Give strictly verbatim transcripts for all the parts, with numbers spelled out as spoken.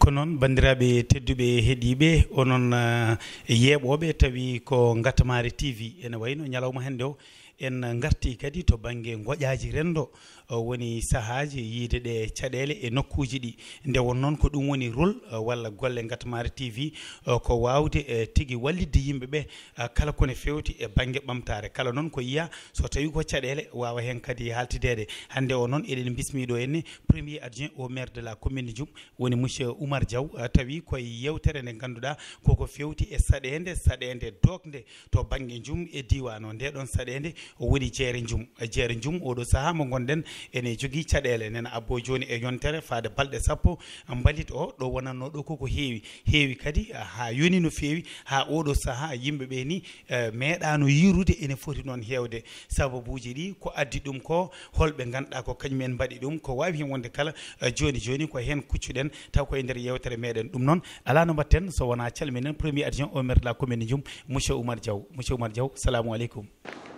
Ko noon, banndiraaɓe tedduɓe heɗiiɓe, onon, eh, yeeɓooɓe, tawi ko Ngatamaare T V ene wayno ñalawma hannde o. En ngartii kadi to bannge ngoƴaaji renndo, o woni sahaaji yiyde ɗe caɗeele e nokkuuji ɗi. Nde won noon ko ɗum woni rôle, eh, walla golle Ngatamaare T V, eh, ko waawde, eh, tigi wallitde yimɓe ɓe, eh, kala ko ne feewti e bannge ɓamtaare. Kala noon ko yiya so tawi ko caɗeele waawa heen kadi haaltideede. Hannde o noon eɗen mbismii ɗo henne premier adjoint au maire de la commune de Djoum, woni monsieur Oumar Diaw, eh, tawi koye yeewtere nde ngannduɗaa koko feewti e saɗeende, saɗeende dooknde to bannge Njum e diiwaan o. Nde ɗoon saɗeende o woni jeere Njum. Jeere Njum, oɗo sahaa mo ngonɗen, ene jogii caɗeele. Nena abbo jooni e yontere faade balɗe sappo, mbalit o ɗo wonatnoo ɗo koko heewi. Heewi kadi, ah, haa yoni no feewi, haa oɗo sahaa yimɓe ɓe ni, eh, meeɗaano yiirude ene foti noon heewde. Sababuuji ɗi, ko addi ɗum ko, holɓe ngannduɗaa ko kañum en mbaɗi ɗum, ko waawi heen wonde kala, eh, jooni jooni ko heen kuccuɗen, taw ko e nder yeewtere meɗen. Ɗum noon, alaa no mbaɗten so wonaa calminen premier adjoint au maire de la commune de Njum, monsieur Oumar Diaw. Monsieur Oumar Diaw, salaamu aleykum.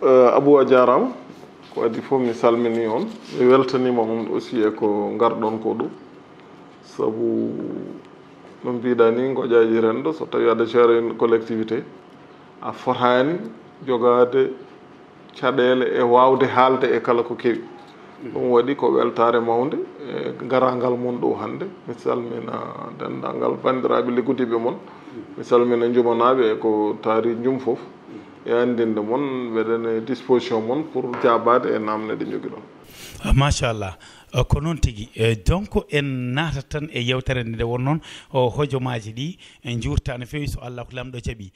Eh, Abou, a jaaraama. Ko adii fof, mi salminii on. Mi weltaniima on aussi e ko ngarɗon ko ɗo. Sabu no mbiɗa ni, ngoƴaaji renndo, so tawii aɗa gérer une collectivité, a fotaani jogaade caɗeele e waawde haalde e kala ko kewi. Ɗum waɗi ko weltaare mawnde e garaangal mon ɗo hannde. Mi salmina denndaangal banndiraaɓe liggudiiɓe mon. Mi salmina njumanaaɓe e ko taari Njum fof. E anndinde mon, mbeɗen e disposition mon pour jaabaade e naamne ɗe njogiɗon. Ah, machallah. Eh, ko noon tigi. Eh, donc, en naatat tan e yeewtere nde, nde won noon, o, hojomaaji ɗi, en njuurta no feewi, so Allahu Laamɗo jaɓi.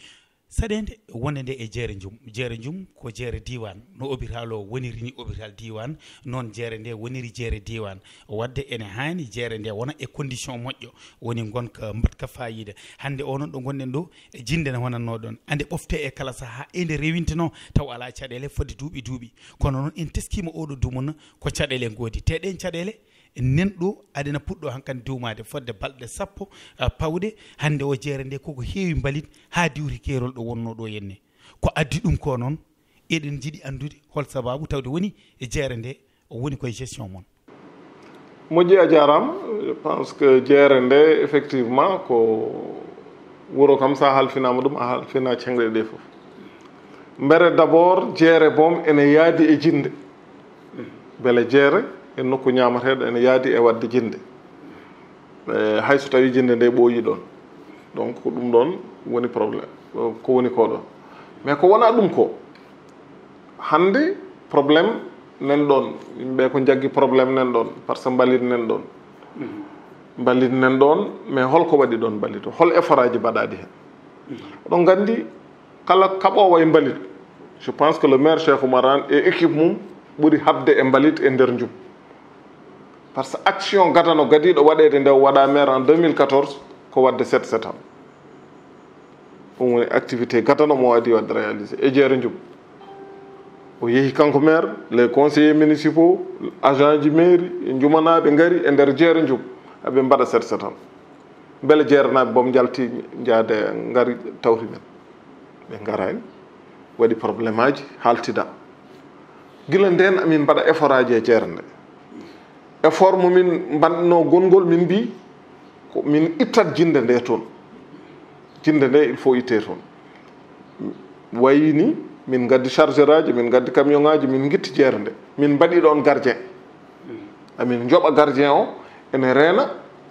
Saɗeende wonande e jeere Njum. Jeere Njum ko jeere diiwaan. No hôpital o woniri ni hôpital diiwaan, noon jeere nde woniri jeere diiwaan. Waɗde ene haani jeere nde wona e condition moƴƴo, woni ngonka mbaɗka faayiida. Hannde o noon ɗo ngonɗen ɗo, e jinde ne wonatnoo ɗoon. Ande ɓofte e kala sahaa e nde rewintenoo taw alaa caɗeele fodde duuɓi duuɓi. Kono noon en teskiima oɗo dumunna ko caɗeele ngoodi. Te ɗeen caɗeele nen ɗo aɗena puɗɗo hankadi duumaade fodde balɗe sappo, ah, pawɗe. Hannde o jeere nde koko heewi mbalit haa diwti keerol ɗo wonnoo ɗo henne. Ko addi ɗum ko noon, eɗen njiɗi anndude hol sabaabu tawde woni e jeere nde o woni koye gestion mon. Moƴƴi, a jaaraama. Je pense que jeere nde, effectivement, ko wuro kam, so a halfinaama ɗum, a halfina ceŋɗe ɗe fof. Mbere d'abord, jeere boom ene yaadi e jinde. Mbele jeere e nokku ñaamateeɗo ene yaadi e waɗde jinde. E, hay so tawii jinde nde ɓooyi ɗoon. Donc, ko ɗum ɗoon woni problème. Ko woni ko ɗoon. Mais ko wonaa ɗum ko, hannde problème nan ɗoon. Yimɓe ko njaggi problème nan ɗoon, par ce que mbalit nan ɗoon. Mbalit nan ɗoon, mais hol ko waɗi ɗoon mbalit o? Hol effort aji mbaɗaaɗi heen? Oɗon nganndi, kala kaɓoowo e mbalit, je pense que le maire Cheikh Oumar Anne e équipe mum ɓuri haɓde e mbalit e nder Njum. Par ce que action gadano gadiiɗo waɗeede nde o waɗa maire en deux mille quatorze, ko waɗde set setal. Ɗum woni activité gadano mo adii waɗde réalisé e jeere Njum. O yehi kanko maire, les conseillers municipaux, agent ji mairie, e njumanaaɓe ngari e nder jeere Njum, aɓe mbaɗa set setal. Mbele jeerenaaɓe boom njalti, njaade, ngari, tawti men? Ɓe ngaraani. Waɗi problème aji, haaltida. Gila ndeen amin mbaɗa effort aji e jeere nde. Effort mo min mbaɗnoo gonngol, min mbii ko min ittat jinde nde toon. Jinde nde, il faut ittee toon. Wayi ni, min ngaddi chargeur aji, min ngaddi camion aji, min ngitti jeere nde. Min mbaɗi ɗoon gardien. Amin njoɓa gardien o, ene reena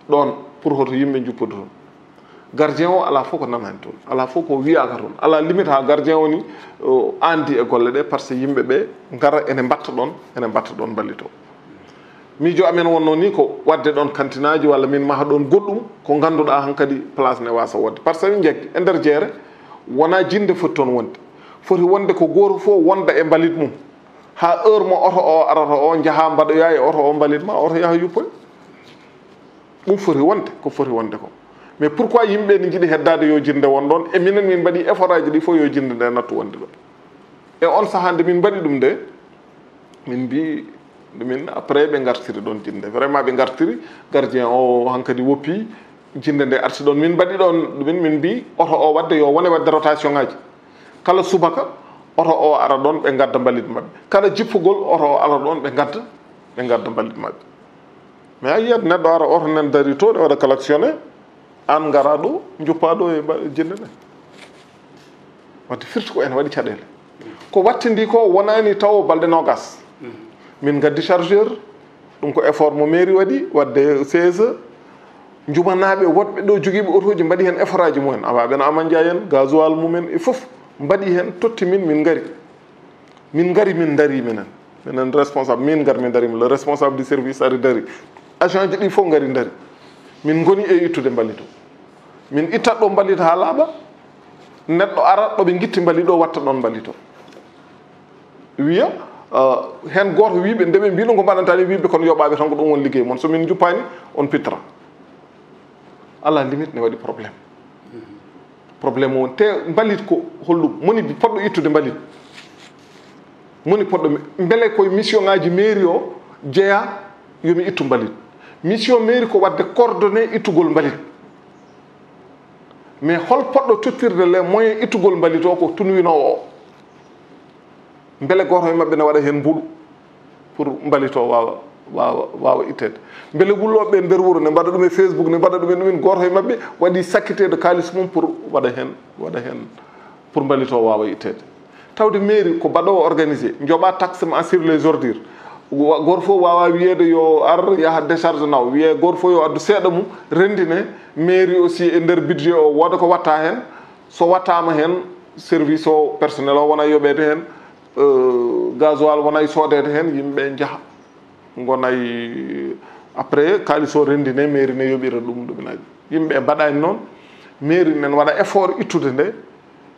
ɗoon pour hoto yimɓe njuppude toon. Gardien o alaa fof ko nanaani toon, alaa fof ko wiyaaka toon, alaa limite haa gardien o ni, o, anndi e golle ɗe, par ce que yimɓe ɓe ngara ene mbatta ɗoon, ene mbatta ɗoon mbalit o. Miijo amen wonnoo ni ko waɗde ɗoon kantinaaji walla min maha ɗoon goɗɗum ko ngannduɗaa hankadi place ne waasa wonde. Par ce que min njaggi e nder jeere, wonaa jinde foti toon wonde. Foti wonde ko gooto fof wonda e mbalit mum. Haa heure mo oto o arata o, njaha mbaɗoya e oto o mbalit ma, oto yaha yuppoya. Ɗum foti wonde, ko foti wonde ko. Mais pourquoi yimɓe ne njiɗi heddaade yo jinde won ɗoon? E minen, min mbaɗi effort aji ɗi fof yo jinde nde nattu wonde ɗo. E on sahaa nde min mbaɗi ɗum nde, min mbi, ɗumin après ɓe ngartiri ɗoon jinde. Vraiment ɓe ngartiri, gardien o hankadi woppi, jinde nde arti ɗoon. Min mbaɗi ɗoon ɗumin, min mbi oto o waɗde yo wone waɗde rotation ngaji. Kala subaka, oto o ara ɗoon, ɓe ngadda mbalit maɓɓe. Kala jippugol, oto o ara ɗoon, ɓe ngadda, ɓe ngadda mbalit maɓɓe. Mais a yiyat neɗɗo ara, oto nen dari to, ne waɗa collectionné, Aan ngara ɗo, njuppaa ɗo e ba-, jinde ɗe. Wadde firti ko ene waɗi caɗeele. Ko wattindi ko wonaani tawo balɗe noogas. Min ngaddi chargeur, ɗum ko effort mo mairie waɗi, wadde C S E, njumanaaɓe woɗɓe ɗo jogiiɓe otooji mbaɗi heen effort aji mumen. Awa ɓen Aman Ndiaye en, gasoil mumen e fof mbaɗi heen, totti min, min ngari. Min ngari, min ndarii minen. Minen responsable, min ngar min ndarii, le responsable du service ari dari. Agent ji ɗi fof ngari ndari. Min ngoni e ittude mbalit o. Min ittat ɗo mbalit haa laaɓa. Neɗɗo ara ɗo ɓe ngitti mbalit o, watta ɗon mbalit o. Wiya, uh, heen gooto wii ɓe, nde ɓe mbii ɗum ko mbaɗantaa ni, wii ɓe kono yoɓaaɓe tan ko ɗum woni liggey mon. So min njuppaani, on pittra. À la limite ne waɗi problème. Problème o won te mbalit ko holɗum? Moni bi-, poɗɗo ittude mbalit? Moni poɗɗo mi-, mbele koye mission ngaji mairie o jeeya yomi ittu mbalit? Mission mairie ko wadde coordonné ittugol mbalit. Mais hol poɗɗo tottirde les moyens ittugol mbalit o? Ko tunwinoowo o. Mbele gooto e maɓɓe ne waɗa heen mbuɗu pour mbalit o waawa, waawa, waawa itteede? Mbele wullooɓe nder wuro ne mbaɗa ɗum e Facebook, ne mbaɗa ɗum e ɗumen, gooto e maɓɓe waɗi sakkiteede kaalis mum pour waɗa heen, waɗa heen pour mbalit o waawa itteede? Tawde mairie ko baɗoowo organisé, njoɓa taxe ma sur les ordures. Wa-, gooto fof waawa wiyeede yo ar yaha décharge naw, wiyee gooto fof yo addu seeɗa mum, renndine, mairie aussi e nder budget o wooda ko watta heen. So wattaama heen, service o, personnel o wona yoɓeede heen, euh, gasoil wona e soodeede heen, yimɓe njaha ngona e, après kaalis o renndine, mairie ne yoɓira ɗum ɗuminaaji. Yimɓe mbaɗaani noon, mairie nen waɗa effort ittude nde.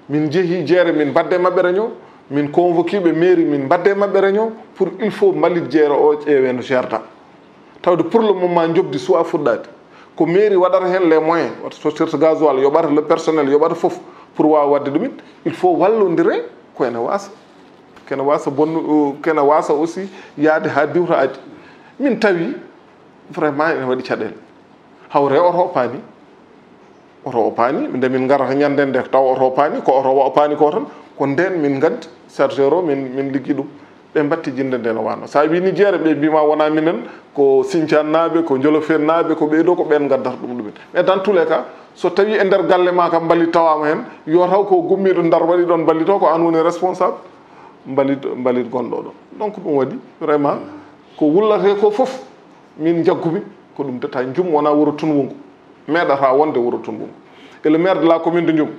Min njehi jeere, min mbadde maɓɓe réunion, min convoqué ɓe mairie, min mbadde maɓɓe réunion pour il faut mbalit jeere o ƴeewe no jeerta. Tawde pour le moment njoɓdi suwa fuɗɗaade. Ko mairie waɗata heen les moyens, wata sosirta gasoil, yoɓata le personnel, yoɓata fof pour waawa waɗde ɗumin. Il faut wallondire ko ene waasa. Kene waasa bonnu, kene waasa aussi yaade haa diwta aadi. Min tawi vraiment ene waɗi caɗeele. Hawre oto o paani. Oto o paani, nde min ngarata ñande nde taw oto o paani, ko oto o paani ko tan, ko nden min ngaddi chargeur o, min, min liggi ɗum. Ɓe mbatti jinde nde no wano. Sa wini jeere, ɓe mbima wona minen, ko Sinthiane naaɓe, ko Jolofeen naaɓe, ko ɓeydo, ko ɓen ngaddata ɗum ɗumen. Mais dans tous les cas, so tawi e nder galle ma kam mbalit tawama hen, yo taw ko gummiɗo Ndar waɗi ɗon mbalit o, ko an woni responsable mbalit, mbalit gonɗo ɗon. Donc ɗum waɗi vraiment ko wullate ko fof min jaggumi, ko ɗum tata. Njum wona wuro Tunwungu, meeɗata wonde wuro Tunwungu. Et le maire de la commune de Njum,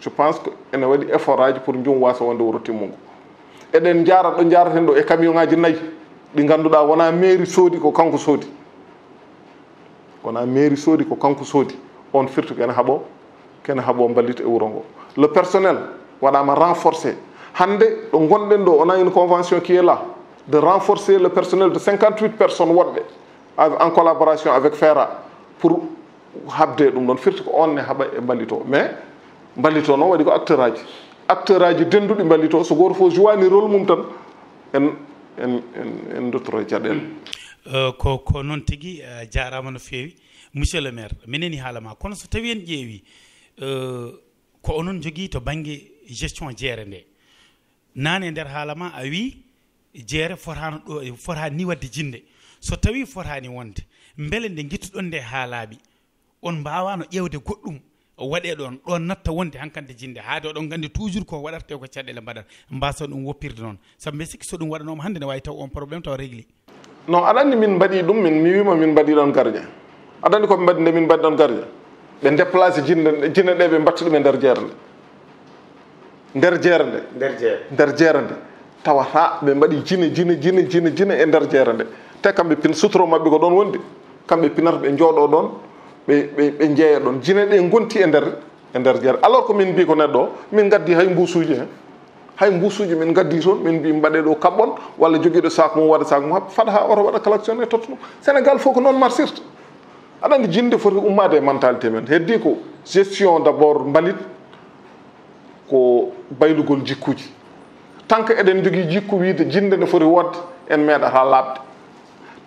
je pense que ene waɗi effort aji pour Njum wasa wonde wuro Timmungu. Eɗen njaara ɗo njaaraten ɗo e camion ngaji nayi ɗi ngannduɗaa wona mairie soodi, ko kanko soodi. Wona mairie soodi, ko kanko soodi. On firti ko ene haɓo, kene haɓo mbalit e wuro ngo. Le personnel waɗama renforcé. Hannde ɗo ngonɗen ɗo, on a une convention qui est là de renforcer le personnel de cinquante-huit personnes woɗɓe, av-, en collaboration avec fera, pour haɓde ɗum ɗon. Firti ko on ne haɓa e mbalit o. Mais mbalit o noon waɗi ko acteur aji. Acteur aji denduɗi mbalit o, so gooto fof jouwani rôle mum tan, en, en, en, en duttoro e caɗeele. Euh, ko, ko noon tigi, euh, jaaraama no feewi. Monsieur le maire, mi nani haala ma, kono so tawi en ƴeewi, euh, ko onon njogii to bannge gestion jeere nde. Naane e nder haala ma a wii jeere fotaano ɗo, fotaani ni waɗde jinde. So tawi fotaani wonde, mbele nde ngittuɗon nde haa laaɓi, on mbaawaano ƴeewde goɗɗum waɗee ɗoon, ɗoon natta wonde hankante jinde, haade oɗon nganndi toujours ko waɗartee ko caɗeele mbaɗata, mbaason ɗum woppirde noon? Sabu mbe sikki so ɗum waɗanooma hannde ne waawi taw on problème taw réglé. Non, aɗa anndi min mbaɗi ɗum, min, mi wiima min mbaɗi ɗon gardien. Aɗa anndi ko ɓe mbaɗi nde min mbaɗi ɗon gardien? Ɓe déplacé jinde, jinde ɗe, ɓe mbatti ɗum e nder jeere nde. Nder jeere nde. Nder jeere. Nder jeere nde. Tawata ɓe mbaɗi jine, jine, jine, jine, jine e nder jeere nde. Te kamɓe pin, sutoro maɓɓe ko ɗon wondi. Kamɓe pinata, ɓe njooɗo ɗon, ɓe, ɓe, ɓe njeeya ɗon. Jine ɗe ngonti e nder, e nder jeere. Alors ko min mbi ko neɗɗo, min ngaddi hay mbuusuuji he. Hay mbuusuuji min ngaddi toon, min mbi mbaɗe ɗo kaɓɓon, walla jogiiɗo sac mum waɗa sac mum, hap-, fada haa oto waɗa collection e tottuno. Sénégal fof ko noon marsirta. Aɗa anndi jinde foti ummaade e mentalité men. Heddi ko gestion d'abord mbalit, ko baylugol jikkuuji. Tant que eɗen njogii jikku wiyde jinde ne foti woodde, en meeɗataa laaɓde.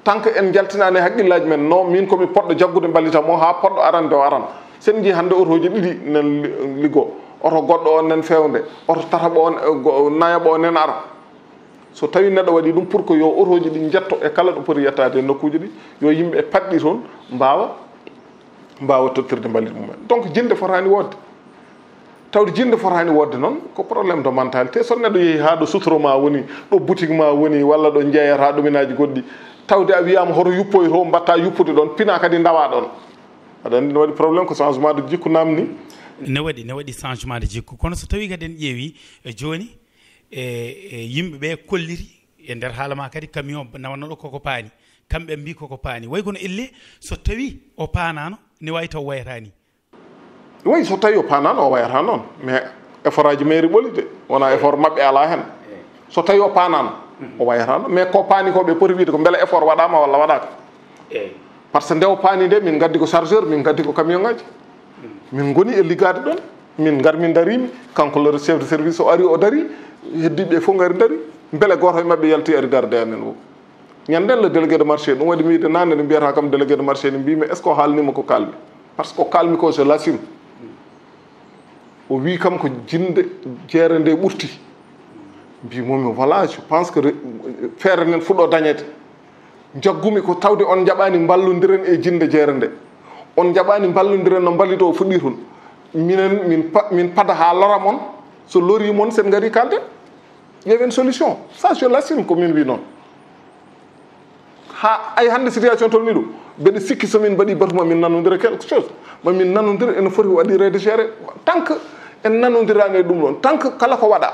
Tant que en njaltinaani hakkillaaji men, no min ko mi poɗɗo jaggude mbalita mo haa poɗɗo arande o aran. Sen njii hannde otooji ɗiɗi nen li-, liggo. Oto goɗɗo on nen fewnde, oto tataɓo on, eh, go-, nayaɓo on nen ara. So tawi neɗɗo waɗi ɗum pour que yo otooji ɗi njetto e kala ɗo poti yettaade e nokkuuji ɗi, yo yimɓe paɗɗi toon mbaawa Mbaawa tottirde mbalit mumen. Donc, jinnde fotaani woodde. Tawde jinnde fotaani woodde noon, ko problème de mentalité. So neɗɗo yehi haa ɗo sutoro ma woni, ɗo boutique ma woni, walla ɗo njeeyata ɗuminaaji goɗɗi, tawde a wiyaama hoto yuppoy to, mbaɗta yuppude ɗoon, pina kadi ndawa ɗoon. Aɗa anndi no waɗi problème, ko changement de jikku naamni. Ne waɗi, ne waɗi changement de jikku. Kono so tawii kadi en ƴeewi, e jooni, e, e yimɓe ɓe kolliri e nder haala ma kadi, camion nawannoɗo koko paani. Kamɓe mbi koko paani. Way kono elle so tawii o paanaano, ne waawi taw wayata ni. Way so tawii o paanaano, o wayata noon. Mais effort aji mairie ɓoli de, wona effort maɓɓe alaa heen. So tawii o paanaano, o wayata noon. Mais ko paani ko ɓe poti wiide ko mbele effort waɗaama walla waɗaaka. Par ce que nde o paani nde, min ngaddi ko chargeur, min ngaddi ko camion ngaji. Min ngoni e liggaade ɗoon. Min ngar min ndariimi, kanko le chef de service o ari, o dari, heddiiɓe fof ngari ndari. Mbele gooto e maɓɓe yalti ari darde amen o. Ñande le délégué de marché, ɗum waɗi mi yiide naane nde mbiyata kam délégué de marché, ne mbiymi est-ce que o haalnima ko kaalmi? Par ce que ko kaalmi ko, je l'assume. O wi kam ko jinnde jeere nde ɓurti. Mbimomi voilà, je pense que re-, feere nden fuɗɗo dañede. Jaggumi ko tawde on njaɓani mballondiren e jinnde jeere nde. On njaɓani mballondiren no mbalit o fuɗɗi toon. Minen min pa-, min pada haa lora mon, so lori mon sen ngari kalden. Ƴeewen solution. Ça, je l'assume, ko min wi noon. Ha ay hannde situation tolni ɗum, mbeɗa sikki so min mbaɗi batu ma min nanodira quelque chose, ma min nanodira ene foti waɗireede géré. Tant que en nanodiraani e ɗum ɗoon, tant que kala ko waɗa,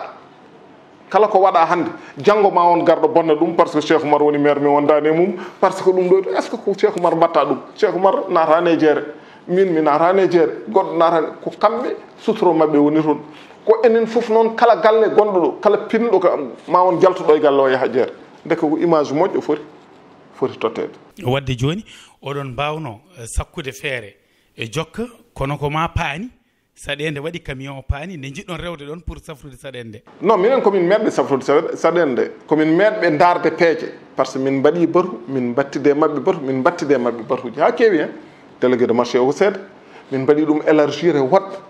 kala ko waɗa hannde, janngo ma on garɗo bonna ɗum, parce que Cheikh Oumar woni maire, mi wondaani e mum, parce que ɗum ɗo, est-ce que ko Cheikh Oumar mbatta ɗum? Cheikh Oumar naataani e jeere, min mi naataani e jeere, goɗɗo naataani, ko kamɓe sutoro maɓɓe woni toon. Ko enen fof noon, kala galle gonɗo ɗo, kala pinɗo ka, ma on jaltuɗo e galle o yaha jeere. Ndeke ko image moƴƴo foti, foti totteede. Wadde jooni, oɗon mbaawno, eh, sakkude feere e jokka, kono ko ma paani, saɗeende waɗi camion o paani, nde njiɗɗon rewde ɗoon pour safrude saɗeende? Non, minen ko min meeɗɓe safrude saɗe-, saɗeende. Ko min meeɗɓe ndaarde peeje. Par ce que min mbaɗi batu, min mbattide maɓɓe batu, min mbattide maɓɓe batuuji haa keewi heen. Délégué de marché o ko seeɗa. Min mbaɗi ɗum élargir e woɗɓe.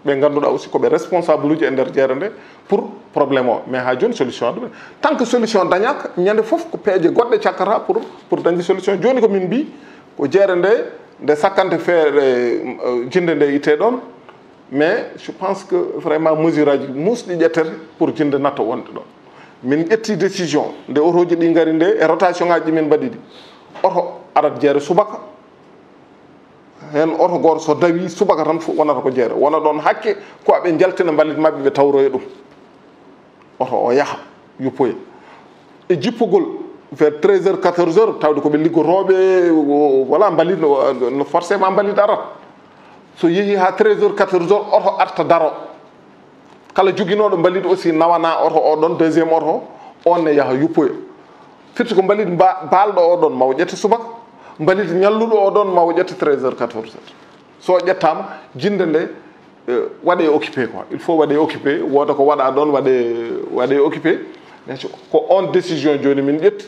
Ɓe ngannduɗaa aussi ko ɓe responsable uji e nder jeere nde pour problème o. Mais haa jooni solution ɗum. Tant que solution dañaaka, ñande fof ko peeje goɗɗe cakkata pour, pour dañde solution. Jooni ko min mbii ko jeere nde, nde sakkante feere, eh, jinnde nde itte ɗoon. Mais je pense que vraiment mesure aji muusɗi ƴettete pour jinnde natta wonde ɗoon. Min ƴetti décision nde otooji ɗi ngari nde e rotation ngaji ɗi min mbaɗi ɗi. Oto arat jeere subaka. Heen oto gooto so dawi subaka tan fof wonata ko jeere. Wona ɗoon hakke ko aɓe njaltina mbalit maɓɓe ɓe tawroya ɗum. Oto o yaha, yuppoya. E jippugol vers treize heures, quatorze heures, tawde ko ɓe liggotooɓe, o, voilà, mbalit no, no forcément mbalit arat. So yehi haa treize heures, quatorze heures, oto arta daro. Kala joginooɗo mbalit aussi nawana oto o ɗon, deuxième oto, on ne yaha yuppoya. Firti ko mbalit mba-, baalɗo o ɗon ma o ƴette subaka, mbalit ñalluɗo o ɗon ma o ƴette treize heures, quatorze heures. So ƴettaama, jinnde nde, eh, waɗe occupé quoi. Il faut waɗe occupé, wooda ko waɗa ɗon, waɗe, waɗe occupé. Mais ko on décision jooni min ƴetti.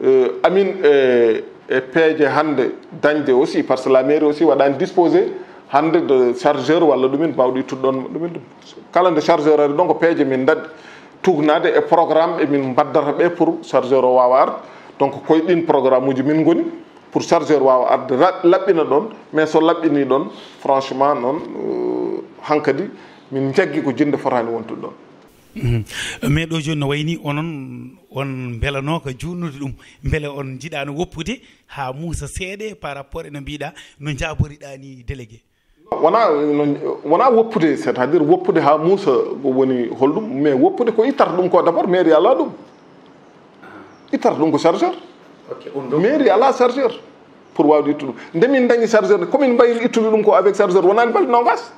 Eh, amin, eh, e peeje hannde dañde aussi, par ce que la mairie aussi waɗaani disposé hannde de chargeur walla ɗumin baawɗo ittude ɗon ɗumin ɗum. Kala nde chargeur ari ɗon ko peeje min ndaɗ-, tuugnaade e programme e min mbaddata ɓe pour chargeur o waawa arde. Donc koye ɗin programme uji min ngoni pour chargeur waawa arde ra-, laɓɓina ɗon, mais so laɓɓinii ɗon, franchement noon, euh, hankadi min njaggi ko jinnde fotaani wontude ɗon. Mhm. Mais ɗo jooni no wayi ni onon, on mbelanooka juutnude ɗum, mbele on njiɗaano woppude haa muusa seeɗa par rapport e no mbiɗa, no njaaboriɗa ni délégué? Wona, wona woppude, c'est-à-dire woppude haa muusa ko woni holɗum, mais woppude ko ittata ɗum ko d'abord mairie alaa ɗum. Ittata ɗum ko chargeur. Ok, on ɗo. Mairie alaa chargeur pour waawde ittude ɗum. Nde min dañi chargeur, ko min mbayri ittude ɗum ko avec chargeur, wonaani balɗe noogaas.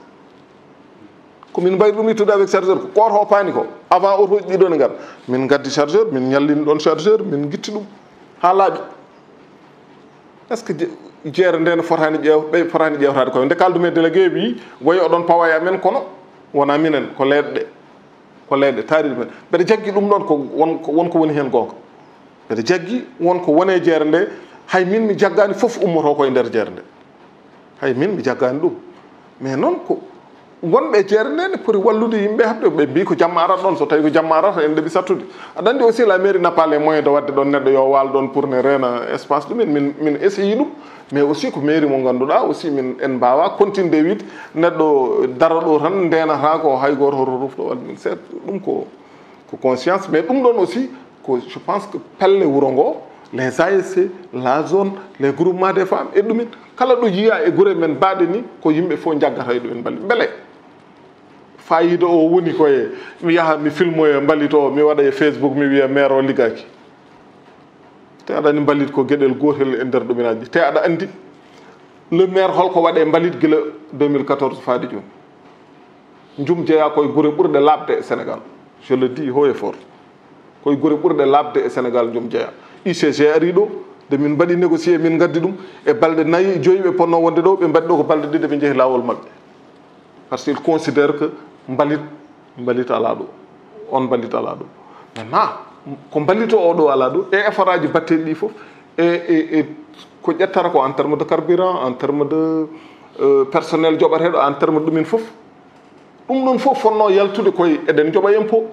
Ko min mbayri ɗum ittude avec chargeur, ko gooto o paani ko. Avant otooji ɗiɗo ne ngara. Min ngaddi chargeur, min ñallini ɗon chargeur, min ngitti ɗum haa laaɓi. Est-ce que je-, jeere nde ne fotaani ƴeew-, ɓe fotaani ƴeewtaade koye? Nde kaldumi e délégué wi, wayi oɗon pawa e amen, kono wonaa minen, ko leeɗe ɗe. Ko leeɗe taariiɗe men. Mbeɗa jaggi ɗum ɗon ko won, ko won ko woni heen goonga. Mbeɗa jaggi won ko woni e jeere nde, hay min mi jaggaani fof ummoto ko e nder jeere nde. Hay min mi jaggaani ɗum. Mais noon ko, Wonɓe e jeere nde ne poti wallude yimɓe haɓde, ɓe mbi ko jamma arat ɗon, so tawi ko jamma arat en ɗeɓi sattude. Aɗa anndi aussi la mairie n'a pas les moyens de waɗde ɗon neɗɗo yo waal ɗon pour ne reena espace ɗumen. Min, min essayi ɗum, mais aussi ko mairie mo ngannduɗaa aussi min en mbaawa continude wiide neɗɗo dara ɗo tan ndeenata ko hay gooto hoto rufɗo waɗde min seeɗa. Ɗum ko, ko conscience, mais ɗum ɗon aussi ko, je pense que pelle wuro ngo, les A S C, la zone, les groupements des femmes e ɗumen, kala ɗo yiya e gure men mbaɗe ni ko yimɓe fof njaggata e ɗumen mbali. Mbele fayida o woni ko e mi yaha mi filmoya mbalit o, mi waɗa e Facebook, mi wiya maire o liggaki. Te aɗa anndi mbalit ko geɗel gotel e nder ɗuminaaji. Te aɗa anndi le maire holko waɗe mbalit gila deux mille quatorze faade jooni. Njum jeyaa koye gure ɓurɗe laaɓde e Sénégal. Je le dis haut et fort. Koye gure ɓurɗe laaɓde e Sénégal njum jeyaa. U C G ari ɗo, nde min mbaɗi négocier, min ngaddi ɗum e balɗe nayi, joyi ɓe ponno wonde ɗo, ɓe mbaɗi ɗo ko balɗe ɗiɗi, ɓe njehi laawol maɓɓe. Parce que il considère que mbalit, mbalit alaa ɗo, on mbalit alaa ɗo. Maintenant, ko mbalit o ɗo alaa ɗo, e effort aji batteɗi ɗi fof, e, e, e ko ƴettata ko en terme de carburant, en terme de, euh, personnel joɓateɗo, en terme de ɗumin fof. Ɗum ɗon fof fotno yaltude koye eɗen joɓa impôt,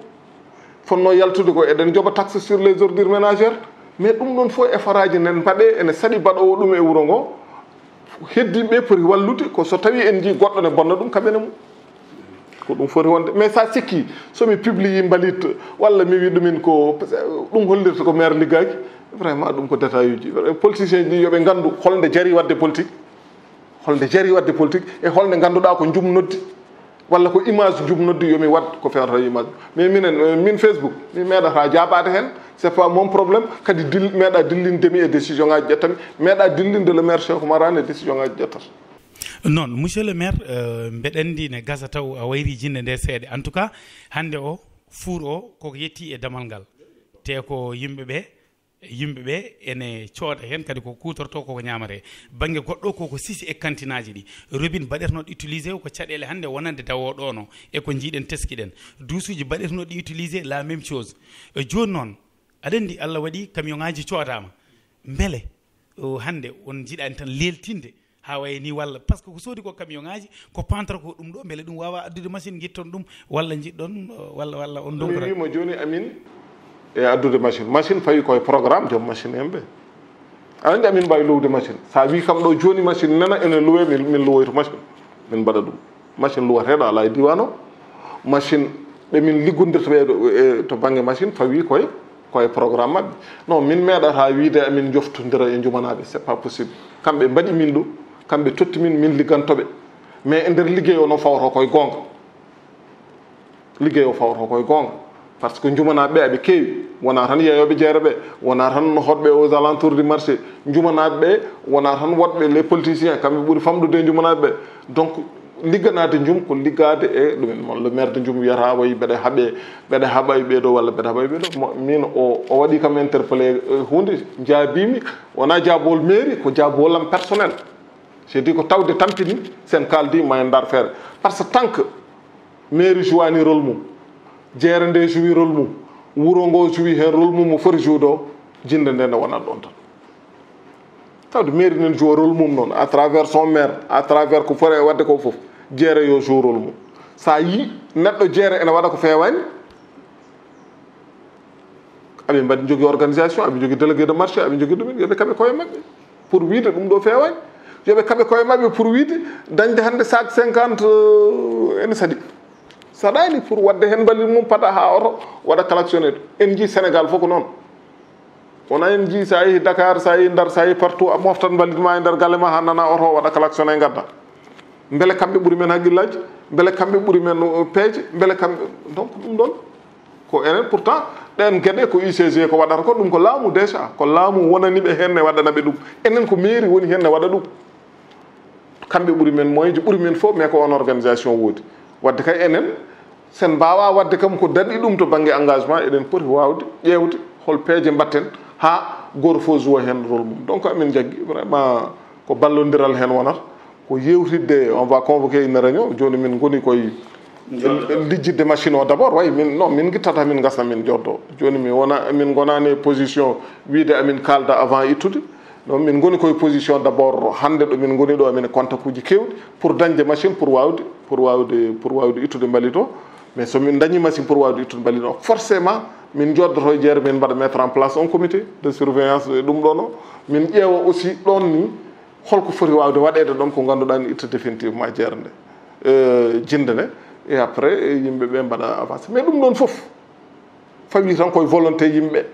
fotno yaltude ko eɗen joɓa taxe sur les ordures ménagères, mais ɗum ɗon fof effort aji nen mbaɗe, ene saɗi mbaɗowo ɗum e wuro ngo. Heddiiɓe poti wallude ko so tawi en njii goɗɗo ne bonna ɗum kaɓene mum. Ko ɗum foti wonde. Mais sa sikki, so mi publie mbalit, walla mi wi ɗumin ko, ɗum hollirta ko maire liggaki, vraiment ɗum ko détail uji. Politicien ji yoɓe ngandu holnde jari wadde politique, holnde jari wadde politique, e holnde nganduɗa ko njum noddi, walla ko image njum noddi, yomi wad ko fewata image. Mais minen, eh, min Facebook, mi meeɗata jaabade hen, c'est pas mon problème. Kadi dil-, meeɗa dillinde mi e décision ngaji ƴettami, meeɗa dillinde le maire Cheikh Oumar Anne e décision ngaji ƴettata. Noon, monsieur le maire, euh, mbeɗa anndi ne gasa taw a wayri jinde nde seeɗa. En tout cas, hannde o, fuur o, koko yetti e damal ngal. Te ko yimɓe ɓe, yimɓe ɓe ene cooda heen, kadi ko kuutorto, koko ñaamate. Bannge goɗɗo, koko sisi e kantinaaji ɗi. Robine mbaɗetenoɗo utilisé ko caɗeele hannde wonande dawo ɗono, e ko njiiɗen teskiɗen. Duusuuji mbaɗetenoɗi utilisé, la même chose. E jooni noon, aɗa anndi Allah waɗi camion ngaji coodama. Mbele, o, hannde on njiɗani tan leeltinde haa waye ni walla, parce que ko soodi ko camion ngaji, ko pantre ko ɗum ɗo, mbele ɗum wawa addude machine, gitton ɗum, walla jiɗɗon, o, walla, walla on mi dogora? Wima jooni amin e addude machine. Machine fawi koye programme joom machine en ɓe. Aɗa anndi amin mbawi lowde machine. Sa wi kam ɗo jooni machine nana ene lowe, min, min lowoyto machine. Min mbaɗa ɗum. Machine luwateɗo ala e diwan o. Machine ɓe min liggodirta ɓe ɗo, e, to bangge machine fawi koye, koye programme maɓɓe. Non, min meeɗata wiide amin joftodira e jumanaɓe, c'est pas possible. Kamɓe mbaɗi min ɗum, kamɓe totti min, min liggantoɓe. Mais e nder liggey o noon fawto koye goonga. Liggey o fawto koye goonga. Par ce que jumanaɓe ɓe aɓe keewi, wona tan yeeyoɓe jeere ɓe, wona tan hoɗɓe aux alentours du marché. Jumanaɓe ɓe wona tan woɗɓe les politiciens, kamɓe ɓuri famɗude e jumanaɓe ɓe. Donc, ligganade jum ko liggade e ɗumen. Mon le maire de jum wiyata wayi mbeɗa haaɓe, mbeɗa haaɓa e ɓeeɗo walla mbeɗa haaɓa e ɓeeɗo. Mo, min o, o waɗi kam interpellé, eh, hunde, jaabimi, wona jaabowol mairie, ko jaabowol am personnel. J'ai dit ko tawde tampini, sen kaldi ma en ndar feere. Par ce que tant que mairie jouwani rôle mum, jeere nde jouwi rôle mum, wuro ngo jouwi hen rôle mum, mo foti jouwde o, jinde nde ne wonat ɗon tan. Tawde mairie nen jouwa rôle mum noon, à travers son maire, à travers ko foti e wadde ko fof, jeere yo jouw rôle mum. Sa yi neɗɗo jeere ene waɗa ko fewani, aɓe mbaɗi jogui organisation, aɓe jogui délégué de marché, aɓe jogui ɗumen, yoɓe kaɓe koye maɓɓe pour wiide ɗum ɗo fewani. Yoɓe kaɓe koye maɓɓe pour wiide dañde hande sac cinquante, euh, ene saɗi. Saɗani pour wadde hen mbalit mum, paɗa ha oto waɗa collectionné. En jii Sénégal fof ko noon. Wona en jii sa yeehi Dakar, sa yeehi Ndar, sa yeehi partout, a moftat mbalit ma e nder galle ma ha nana oto waɗa collectionné gadda. Beele kamɓe ɓuuri men haqqillaji, beele kamɓe ɓuuri men, uh, peeje, beele kamɓe, donc ɗum ɗon ko enen. Pourtant ɗen gueɗe ko U C G ko waɗata ko, ɗum ko laamu déjà, ko laamu wonani ɓe hen ne waɗana ɓe ɗum. Enen ko mairie woni hen ne waɗa ɗum. Kamɓe ɓuuri men moyen ji, ɓuuri men fof, mais ko on organisation woodi. Wadde kay enen, sen mbawa wadde kam ko daɗi ɗum to banggue engagement, eɗen poti wawde ƴewde hol peeje mbatten ha goto fof jouwa hen rôle mum. Donc amin jaggi vraiment ko ballodiral hen wonata, ko yewtidde, on va convoquer une réunion. Joni min goni koye lijjidde machine o d'abord, way min, non, min guittata min gasna min joddo. Joni mi wona, min gonani e position wiide amin kalda avant ittude. Donc min goni koye position d'abord hande ɗo min goni ɗo, amin e contact uji kewɗi pour dañde machine pour wawde pour wawde pour wawde ittude mbalit o. Mais so min dañi machine pour wawde ittude mbalit o, forcément min joddoto e jeere, min mbaɗa mettre en place un comité de surveillance e ɗum ɗon o. Min ƴeewa aussi ɗon ni holko foti wawde waɗeede ɗon ko ngannduɗaa ni itta définitivement jeere nde, euh, jinde nde. Et après, euh, yimɓe ɓe mbaɗa avancé. Mais ɗum ɗon fof fawi tan koye volonté yimɓe.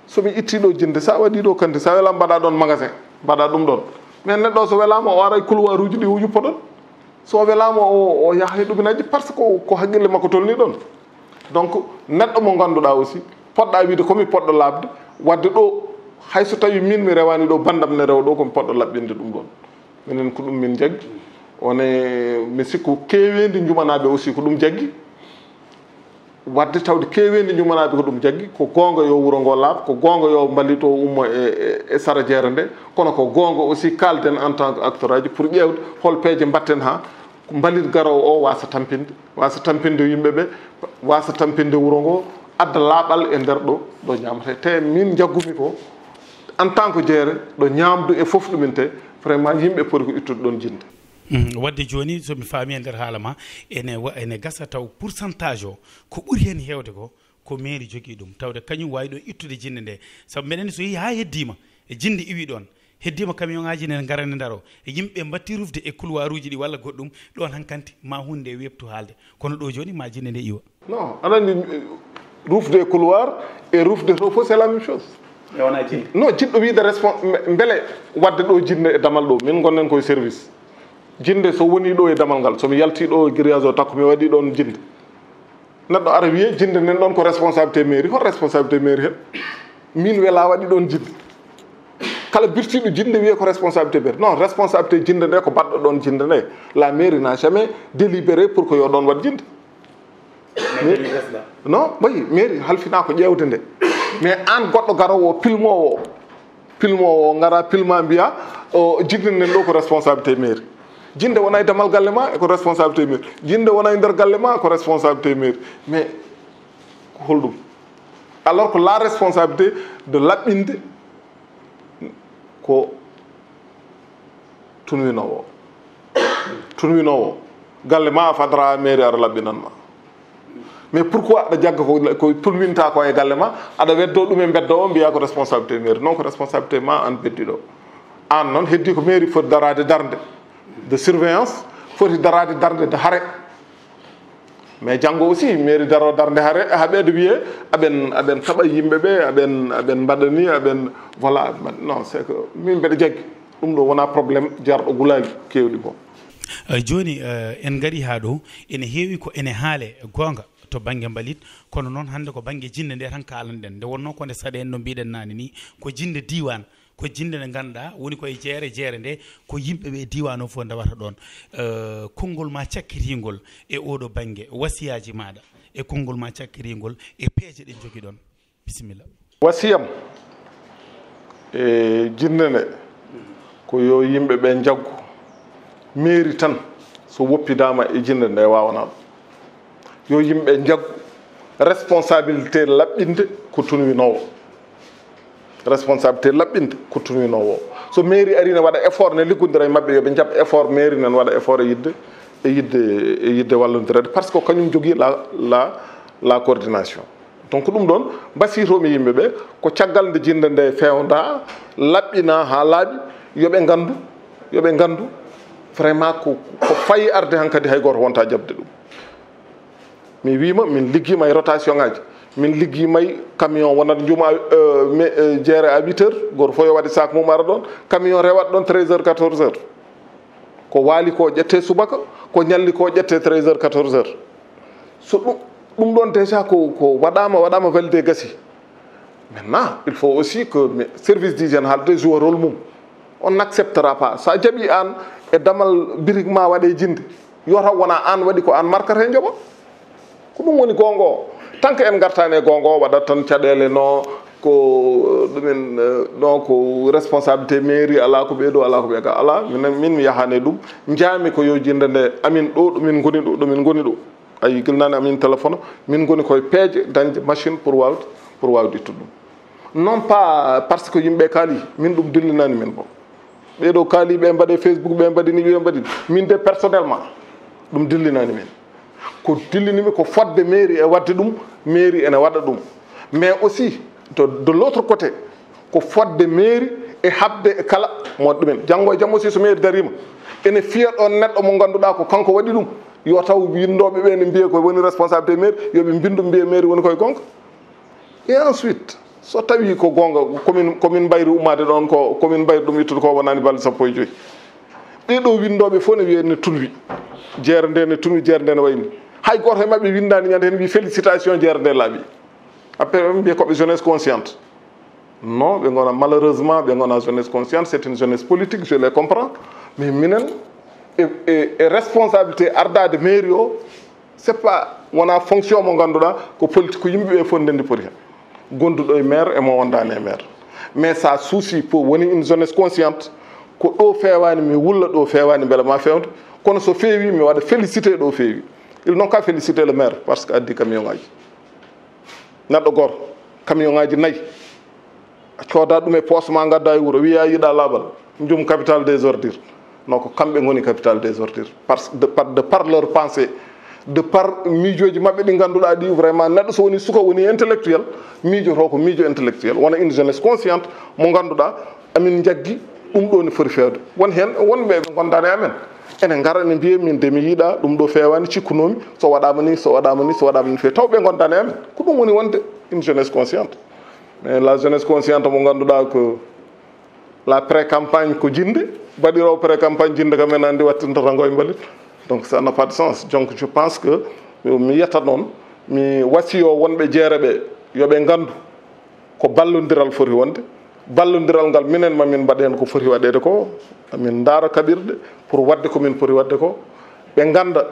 So mi itti ɗo jinde, sa waɗi ɗo kanti, sa welama mbaɗa ɗon magasin, mbaɗa ɗum ɗon. Mais neɗɗo o so welama o ara e couloir uji ɗi o yuppa ɗon. So welama o, o yaha e ɗuminaji parce que ko, ko haqqille makko tolni ɗon. Donc neɗɗo mo ngannduɗaa aussi poɗɗa wiide komi poɗɗo laaɓde, wadde ɗo, hay so tawi min mi rewani ɗo, bandam ne rewa ɗo, komi poɗɗo laɓɓinde ɗum ɗon. Minen ko ɗum min jaggi. One mi sikku keeweendi njumanaaɓe aussi ko ɗum jaggi. Wadde tawde keeweendi njumanaaɓe ko ɗum jaggi, ko goonga yo wuro ngo laaɓ, ko goonga yo mbalit o ummo e, e, e sara jeere nde, kono ko goonga aussi kaalden en tant que acteur aji pour ƴeewde hol peeje mbatten haa mbalit garoowo o wasa tampinde, wasa tampinde yimɓe ɓe, wasa tampinde wuro ngo, adda laaɓal e nder ɗo, ɗo ñaamata. Te min njaggumi ko, en tant que jeere, ɗo ñaamdu e fof ɗumin te, vraiment yimɓe poti ko ittude ɗon jinde. Mhm. Wadde jooni, so mi faami e nder haala ma, ene wa-, ene gasa taw pourcentage o, ko ɓuri heen heewde ko, ko mairie jogii ɗum. Tawde kañum waawi ɗo ittude jinde nde. Sabu mbeɗa anndi so yehii haa heddiima, e jinde iwi ɗoon, heddiima camion ŋaaji ne ngara ne ndaro, e yimɓe mbaɗti rufde e couloir uji ɗi walla goɗɗum, ɗoon hankanti ma huunde nde weɓtu haalde. Kono ɗo jooni ma jinde nde iwa. Non, aɗa anndi, eh, rufde e couloir e rufde to fof, c'est la même chose. E wona jinde? Non, jiɗɗo wiide respon-, mbe-, mbele wadde ɗo jinde e damal ɗo, min ngonnen koye service. Jinde so woni ɗo e damal ngal, so mi yalti ɗo e grillage o takko, mi waɗi ɗoon jinde. Neɗɗo ara wiye, jinde nden ɗoon ko responsabilité mairie. Hol responsabilité mairie heen? Min wela waɗi ɗoon jinde. Kala birtiiɗo jinde wiye ko responsabilité mairie. Non, responsabilité jinde nde ko baɗɗo ɗoon jinde nde. La mairie n'a jamais délibéré pour que yo ɗoon waɗ jinde. Mais, non, oui, mairie halfina ko ƴeewde nde. Mais aan goɗɗo garoowo, pilmoowo, pilmoowo o ngara pilma mbiya, o jinde nden ɗo ko responsabilité mairie. Jinde wona e damal galle ma, ko responsabilité mairie. Jinde wona e nder galle ma, ko responsabilité mairie. Mais ko holɗum? Alors que la responsabilité de laɓɓinde ko tunwinoowo. Tunwinoowo. Galle ma a fadra mairie ara laɓɓinan ma. Mais pourquoi aɗa jagga ko, ko tunwinta ko e galle ma, aɗa weddo ɗum e mbeddo o, mbiya ko responsabilité mairie? Non, ko responsabilité ma aan beddiɗo. Aan noon heddi ko mairie foti daraade darnde de surveillance, foti daraade darnde de hare. Mais janngo aussi mairie daro darnde hare, haɓeede wiye aɓen, aɓen kaɓa yimɓe ɓe, aɓen, aɓen mbaɗani, aɓen, voilà. Non, c'est que min mbeɗa jaggi. Ɗum ɗo wona problème jarɗo gulaali keewɗi ko. Eh, jooni, eh, en ngari haa ɗo, ene heewi ko ene haale goonga to bannge mbalit, kono noon hannde ko bannge jinde nde tan kaalanɗen. Nde wonnoo ko nde saɗen no mbiɗen naane ni, ko jinde diiwaan, ko jinde nde ngannduɗaa woni ko e jeere, jeere nde ko yimɓe ɓe diiwaan o fof ndewata ɗoon. Eh, konngol ma cakkitingol e oɗo bannge, wasiyaaji maaɗa e konngol ma cakkitingol e peeje ɗe njogiɗon. Bisimilla. Wasiyam e jinde nde ko yo yimɓe ɓe njaggu. Mairie tan so woppidaama e jinde nde waawanaɗo. Yo yimɓe njaggu responsabilité laɓɓinde ko tunwinoowo. Responsabilité laɓɓinde ko tunwinoowo. So mairie ari ne waɗa effort, ne liggondira e maɓɓe, yo ɓe njaɓ effort, mairie nan waɗa effort e yidde, e yidde, e yidde wallondireede, parce que kañum jogii la, la, la coordination. Donc ɗum ɗoon mbasiytomi yimɓe ɓe, ko caggal nde jinde nde fewnda, laɓɓina haa laaɓi, yo ɓe nganndu, yo ɓe nganndu vraiment ko, ko fayi arde hankadi hay gooto wonta jaɓde ɗum. Mi wiima min liggiima e rotation ngaji, min liggiima e camion wonata njuma, euh, mais, euh, jeere à huit heures, gooto fof yo waɗe sac mum ara ɗoon, camion rewat ɗoon treize heures, quatorze heures. Ko waali ko ƴette subaka, ko ñalli ko ƴette treize heures, quatorze heures. So ɗum, ɗum ɗoon déjà ko, ko waɗaama, waɗaama validé, gasi. Maintenant, il faut aussi que mi-, service d'hygiène haalde joue rôle mum. On n'acceptera pas. Sa jaɓi aan e damal birik ma waɗe jinde, yo taw wona aan waɗi, ko aan markata e njoɓa. Ko ɗum woni goonga o. Tant que en ngartaani e goonga o, waɗat tan caɗeele no ko ɗumen, eh, no ko responsabilité mairie, alaa ko ɓeeɗo, alaa ko ɓeeɗo, alaa. Min, min mi yahaani e ɗum. Njaami ko yo jinde nde amin ɗo, ɗo min ngoni ɗo, ɗo min ngoni ɗo. Ayi, gila naane amin téléphone, min ngoni koye peeje dañde machine pour waawde, pour waawde ittude ɗum. Non pas parce que yimɓe kaali, min ɗum dillinaani min ko. Ɓeeɗo kaali, ɓe mbaɗe Facebook, ɓe mbaɗi ni, ɓe mbaɗi ni. Min de personnellement, Ɗum dillinaani min. Ko dillinimi ko fodde mairie e waɗde ɗum, mairie ene waɗa ɗum. Mais aussi, to, de l'autre côté, ko fodde mairie e haɓde e kala mo ɗumen. Janngo e jam aussi, so mairie dariima, ene fiya ɗoon neɗɗo mo ngannduɗaa ko kanko waɗi ɗum. Yo taw winndooɓe ɓe ne mbiya ko woni responsabilité mairie, yo ɓe mbinndu mbiya mairie woni koye goonga. Et ensuite, so tawi ko goonga, komin, komin mbayri ummaade ɗoon, ko komin mbayri ɗum ittude ko wonaani balɗe sappo e joy. Ɓee ɗo winndooɓe fof ne wiya ne tulwi. Jeere nde ne tulwi, jeere nde ne wayni. Hay gooto e maɓɓe winndaani ñande heen wi félicitation, jeere nde laaɓi. Après, ɓe mbiya ko ɓe jeunesse consciente. Non, ɓe ngona, malheureusement, ɓe ngona jeunesse consciente, c'est une jeunesse politique, je les comprends. Mais minen, e, e, e responsabilité ardaade mairie o, c'est pas, wona fonction mo ngannduɗaa ko politique, ko yimɓe ɓe fof ndenndi poti heen. Gonduɗo e maire e mo wondaani e maire. Mais ça souci pour woni une jeunesse consciente, ko ɗo feewaani, mi wulla ɗo feewaani, mbele ma feewde. Kono so feewi, mi waɗa félicité ɗo feewi. Il non ka félicité le maire, parce que addi camion ngaji. Neɗɗo gooto, camion ngaji nayi. A cooda ɗum e poos ma, ngadda e wuro, wiya yiɗa laaɓal. Njum capital des ordures. Non, ko kamɓe ngoni capital des ordures. Parce que de par, de par leur pensée, de par miijooji maɓɓe ɗi ngannduɗaa ɗi, vraiment, neɗɗo so woni suka, woni intellectuel, miijoto ko miijo intellectuel. Wona une jeunesse consciente mo ngannduɗaa, amin njaggi ɗum ɗo ne foti feewde. Won heen wonɓe ɓe ngondaani e amen. Ene ngara ene mbiya min de mi yiɗa ɗum ɗo feewaani, cikkunoomi so waɗaama ni, so waɗaama ni, so waɗaama ni feewi. Taw ɓe ngondaani e amen. Ko ɗum woni wonde une jeunesse consciente. Mais la jeunesse consciente mo ngannduɗaa ko la pré-campagne ko jinde, baɗiroowo pré-campagne jinde kam en anndi wattinta rango e mbalit. Donc ça n'a pas de sens. Donc je pense que mi yetta noon, mi wasiyo wonɓe jeere ɓe, yo ɓe nganndu ko ballondiral foti wonde. Ballondiral ngal minen ma min mbaɗ heen ko foti waɗeede ko, min ndaara kaɓirɗe pour waɗde ko min poti waɗde ko. Ɓe ngannda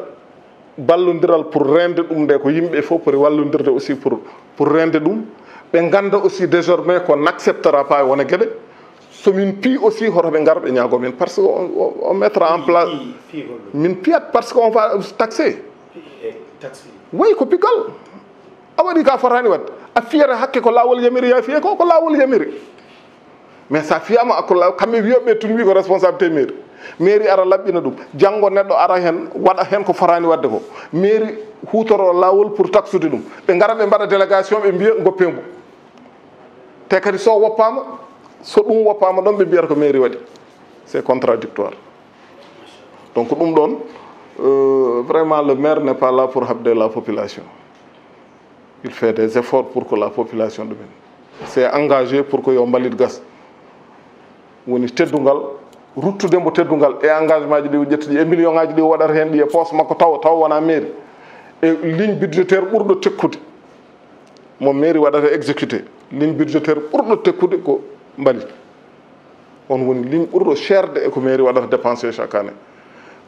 ballondiral pour reende ɗum nde ko yimɓe fof poti wallondirde aussi pour, pour reende ɗum. Ɓe ngannda aussi désormais qu'on n'acceptera pas wona geɗe. So min pii aussi, hoto ɓe ngar ɓe ñaago min, parce que on, on, on mettra en place. Pii, pii, pii, pii. Min piyat parce que on va taxer. Pii, eh, taxe. Oui, ko pigal. A waɗi ka fotaani waɗde. A fiyata hakke ko laawol yamiri, ya fiye ko, ko laawol yamiri. Mais so a fiyaama ko laawol, kamɓe wiyoɓe tun wi ko responsabilité mairie. Mairie ara laɓɓina ɗum. Janngo neɗɗo ara heen, waɗa heen ko fotaani waɗde ko. Mairie huutoro laawol pour taxude ɗum. Ɓe ngara ɓe mbaɗa délégation, ɓe mbiya ngoppe mbo. Te kadi so woppaama, so ɗum woppaama ɗon, ɓe mbiyata ko mairie waɗi. C'est contradictoire. Donc ɗum ɗon, euh, vraiment le maire n'est pas là pour haɓde la population. Il fait des efforts pour que la population ɗumen s'est engagé pour que yo mbalit gas. Woni teddungal, ruttude mbo teddungal e engagement ji ɗi o ƴetti ɗi, e million ngaji ɗi o waɗata heen ɗi e poos makko taw, taw wona mairie. E ligne budgétaire ɓurɗo tekkude, mo mairie waɗata exécuté, ligne budgétaire ɓurɗo tekkude ko mbalit. On woni ligne ɓurɗo cher de e ko mairie waɗata dépensé chaque année.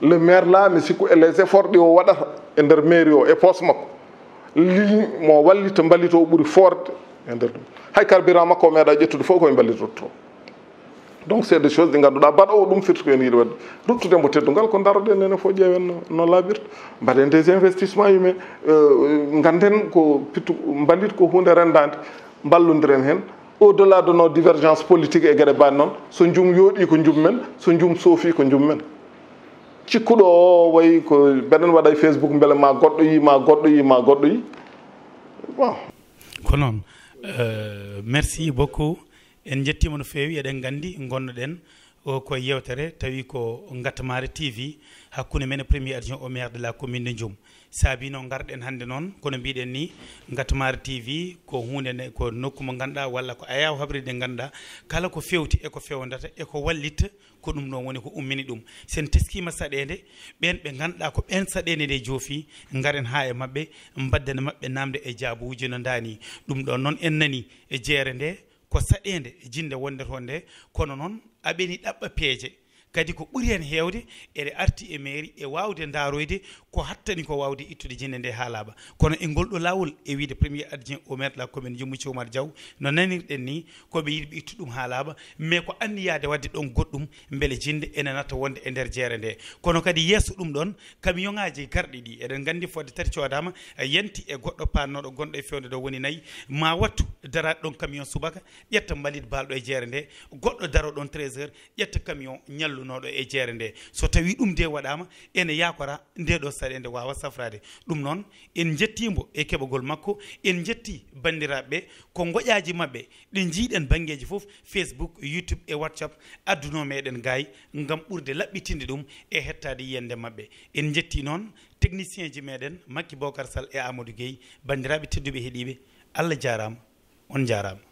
Le maire là, mi sikku e les efforts ɗi o waɗata e nder mairie o e poos makko, ligne mo wallita mbalit o ɓuri foorde e nder ɗum. Hay carburant makko o meeɗa ƴettude fof koye mbalit rutto. Donc c'est des choses ɗi ngannduɗaa baɗoowo ɗum firti ko ene yiɗi waɗde. Ruttude mbo teddungal ko daroɗen enen fof, ƴeewen no, no laaɓirta. Mbaɗen des investissements humains, euh, ngannden ko pittu mbalit ko huunde renndaande, mballondiren heen. Au-delà de nos divergences politiques e geɗe baaɗe noon, so njum yooɗi ko njum men, so njum soofi ko njum men. Cikkuɗo o wayi ko mbeɗen waɗa e Facebook, mbele ma goɗɗo yi, ma goɗɗo yi, ma goɗɗo yi. Bon. Ko noon. Euh, merci beaucoup. En njettiima no feewi, eɗen nganndi ngonnoɗen o ko yewtere tawi ko Ngatamaare T V hakkunde men e premier adjoint au maire de la commune de Ndioum. Saabi noon ngarɗen hannde noon, kono mbiɗen ni Ngatamaare T V ko huunde nde, ko nokku mo ngannduɗaa walla ko ayaawo habride nde ngannduɗaa kala ko fewti e ko fewndata e ko wallita, ko ɗum ɗon woni ko ummini ɗum. Sen teskiima saɗeende, ɓeen ɓe ngannduɗaa ko ɓeen saɗeende nde joofi, ngaren haa e maɓɓe, mbaddana maɓɓe naamnde e jaabuuji no ndaani. Ɗum ɗon noon en nani e jeere nde, ko saɗeende jinde wonde toon nde, kono noon aɓeni ɗaɓɓa peeje. Kadi ko ɓuri heen heewde, eɗe arti e mairie e waawde ndaaroyde ko hattani ko waawde ittude jinde nde haa laaɓa. Kono e ngol ɗo laawol, e wiyde premier adjoint au maire de la commune, Jummu Cumar Diaw, no nanirɗen ni, ko ɓe yiɗi ɓe ittu ɗum haa laaɓa, mais ko anniyaade waɗde ɗon goɗɗum, mbele jinde ene nata wonde e nder jeere nde. Kono kadi yeeso ɗum ɗon, camion ŋaaji garɗi ɗi, eɗen nganndi fodde tati coodaama, yanti e goɗɗo paannooɗo gonɗo e fewndo ɗo woni nayi, ma wattu daraade ɗon camion subaka, ƴetta mbalit baalɗo e jeere nde, goɗɗo daro ɗon treize heures, ƴetta camion ñallu Noddunoɗo e jeere nde, so tawi ɗum de waɗama, ene yakora nde ɗo saɗede wawa safrade. Ɗum noon, en jettimo e keɓagol makko. En jetti banndiraaɓe, ko ngoƴaji maɓɓe ɗi jiiɗen banngeeji fof, Facebook, YouTube e WhatsApp, adduno meɗen gaay ngam ɓurde laɓɓitinde ɗum e hettade yiyande maɓɓe. En jetti noon technicien ji meɗen, Makki Bokar Sall e Amadou Gueye. Banndiraaɓe tedduɓe heɗiiɓe, Allah jaaraama, on jaaraama.